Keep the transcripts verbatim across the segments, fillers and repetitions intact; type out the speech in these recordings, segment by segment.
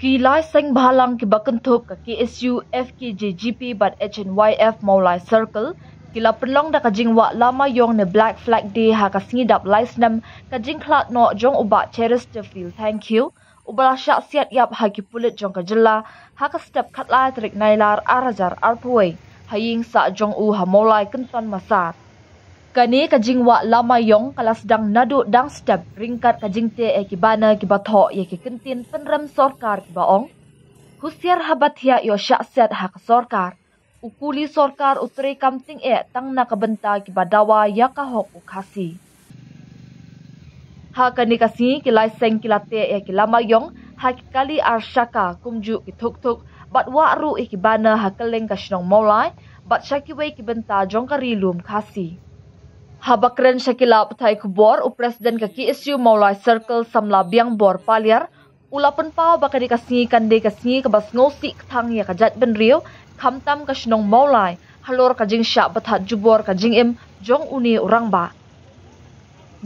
Ki lai seng bhalang kiba kynthup ka K S U, F K J G P bad H N Y F Mawlai Circle ki la pynlong da ka jingwah Lama Ïong ne Black Flag Day ha ka sngi dap lai snem ka jingkhlad noh jong u Bah Cheristerfield Thangkhiew, uba la shah siat ïap ha ki pulit jong ka jylla ha ka step khatlai tarik Nailar ar hajar arphew wei ha ïing sah jong u ha Mawlai Kynton Massar. Kane ka jingwah Lama Ïong ka la sdang naduh dang step ryngkat ka jingteh ïa ki banner kiba thoh ïa ki kyntien pynrem sorkar kiba ong, husiar haba thiah ïoh shah siat ha ka sorkar. U kuli sorkar u treikam tyngeh tang na ka bynta kiba dawa ïa ka hok u Khasi. Ha kane ka sngi ki lai seng ki la teh ïa ki Lama Ïong ha ki kali ar shaka kumjuh ki thuk thuk bad wah ruh ïa ki banner ha kylleng ka shnong Mawlai bad sha kiwei ki bynta jong ka ri lum Khasi. Haba kren sha ki lad pathai khubor, u President ka K S U Mawlai Circle Samla Biangbor Paliar u la pynpaw ba kane ka sngi kan dei ka sngi kaba sngewsih kthang ïa ka jaitbynriew, khamtam ka shnong Mawlai halor ka jingshah bthat jubor ka jingim jong une u rangbah.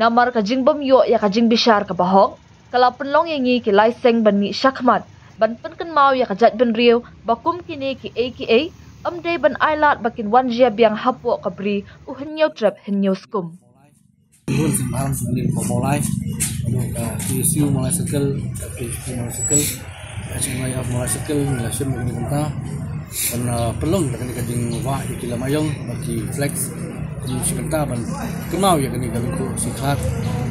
Namar ka jingbym ïoh ïa ka jingbishar kaba hok, ka la pynlong ïa ngi ki lai seng ban mih shakhmat ban pynkynmaw ïa ka jaitbynriew ba kum kine kiei kiei ym dei ban ailad ba kin wan jia biang hapoh ka bri u Hynñiewtrep Hynñiewskum. Bun seng bhalang seng bhalang ba Mawlai, ka K S U Mawlai Circle, ka K S U Mawlai Circle, H N Y F Mawlai Circle, ngi la shim ïa kane ka bynta ban, ah, pynlong ïa kane ka jingwah ïa ki Lama Ïong bad ki flags, kum shi bynta ban kynmaw ïa kane ka lyngkhuh shikhar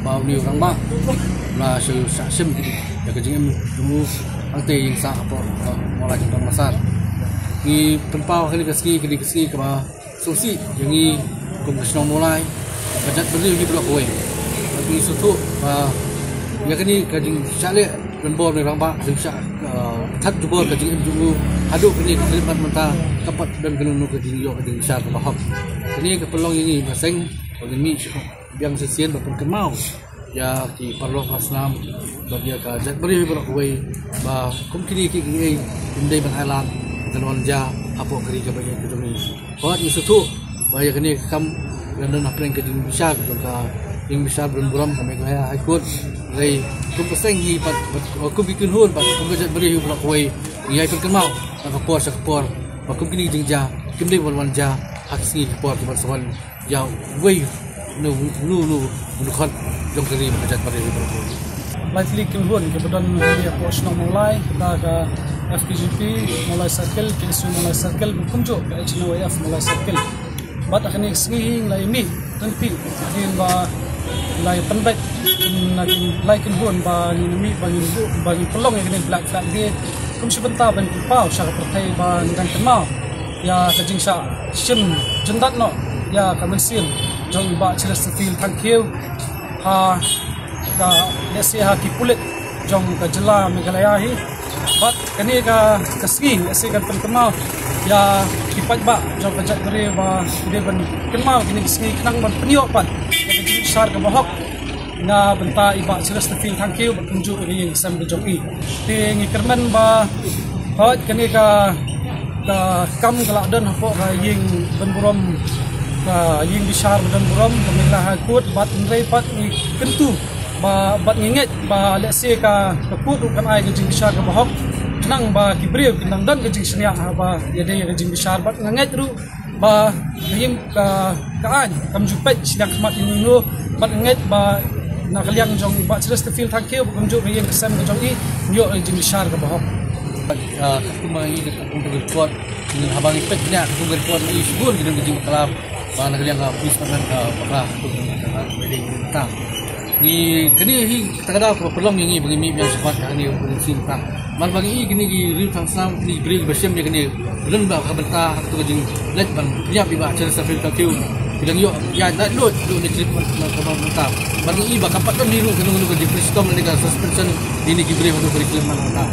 ba une u rangbah u la shu shah shim ïa ka jingim jong u hangtei ïing sah hapoh, ah, Mawlai Kynton Massar. Ngi pynpaw kane ka sngi, kane ka sngi kaba sngewsih ïa ngi kum ka shnong Mawlai, ka jaitbynriew hi baroh kawei. Bad ngi sngewthuh ba ïa kane ka jingshah leh donbor ne rangbah, jingshah, ah, bthat jubor ka jingim jong u haduh kane ka khyllipmat mynta, kam pat don kano kano ka jingïoh ka jingbishar kaba hok. Kane ka pynlong ïa ngi ba seng ba ngin mih shakhmat biang shisien ba pynkynmaw ïa ki paralok parasnam bad ïa ka jaitbynriew baroh kawei ba kum kine kiei kiei kim dei ban ailad ba kan wan jia hapoh ka ri kaba ïeit ka jong ngi. Bad ngi sngewthuh ba ïa kane ka kam kan don hapdeng ka jingbishar jong ka jingbishar ba donburom ka Meghalaya High Court. Hynrei kum ka seng hi bad, bad kum ki kynhun bad kum ka jaitbynriew baroh kawei ngi ïai pynkynmaw na ka por sha ka por ba kum kine ki jingjia kim dei ban wan jia ha ki sngi ki por kiban sa wan ïa uwei u, u, u, u dkhot jong ka ri bad ka jaitbynriew baroh. Lai tylli ki kynhun kiba don hangne hapoh shnong Mawlai, kata ka F K J P Mawlai Circle, K S U Mawlai Circle, kumjuh ka H N Y F Mawlai Circle. Bad ha kane ka sngi hi ngi la ïa mih ryntih, hadien ba la ïa pynbeit na ki lai kynhun ba ngin mih ba ngin buh ba ngin pynlong ïa kane Black Flag Day kum shi bynta ban pynpaw sha ka pyrthei ba ngi dang kynmaw ïa ka jingshah shim jyndat noh ïa ka mynsiem jong u Bah Cheristerfield Thangkhiew ha ka, lehse ha ki pulit jong ka jylla Meghalaya hi. Bad kane ka, ka sngi lehse kan pynkynmaw ïa ki paidbah jong ka jaitbynriew ba ki dei ban kynmaw kine ki sngi khnang ban pynïoh pat ïa ka jingbishar kaba hok na bynta i Bah Cheristerfield Thangkhiew bad kumjuh ïa ka ïing ka sem ka jong i. Te ngi kyrmen ba hooid kane ka, ka kam ka la don hapoh ka ïing donburom, ka ïing bishar ba donburom ka Meghalaya High Court, bad hynrei pat ngi kyntu ba bad ngi ngeit ba lehse ka, ka court ruh kan ai ka jingbishar kaba hok khnang ba ki briew kin nang don ka jingshaniah haba ïadei ïa ka jingbishar. Bad nga ngeit ruh ba ka ïing ka, ka aiñ kam ju peit shiliang khmat ïa uno uno, bad nga ngeit ba na ka liang jong i Bah Cheristerfield Thangkhiew bad kumjuh ka ïing ka sem ka jong i, ngi ïoh ka jingbishar kaba hok. Ah, katkum ba ngi, katkum ka report, haba ngi peit bniah katkum ka report, ngi shibun ki don ka jingklam ba na ka liang ka police department ka bakla katkum ka, ka, ka, ka, ka, ka, ka, ka, Ngi, kane hi kata ka daw kaba pynlong ïa ngi ba ngi mih biang shakhmat ha kane ka constituency mynta. Namar ba ngi i kine ki riew thaw snam, kine ki briew kiba shim ïa kane, ba don ba ka bynta ha kato ka jingleit ban pynïap ïa i Bah Cheristerfield Thangkhiew. Ki dang ïoh ïaid laitluid haduh kine ki tarik mynta. Namar ngi i ba kam pat don hi ruh kano kano ka jingpynshitom lane ka suspension ïa kine ki briew haduh kane ka khyllipmat mynta.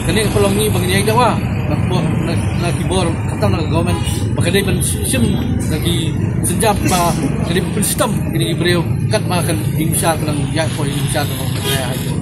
Kane ka pynlong ïa ngi ba ngin ïai dawa na, na, na ki bor, khamtam na ka government, ba ka dei ban shim na ki sienjam ba ka dei ban pynshitom ïa kine ki briew. Katba kan ïeng bishar, ka dang ïaid hapoh ïing bishar ka long ka jia ha ïing.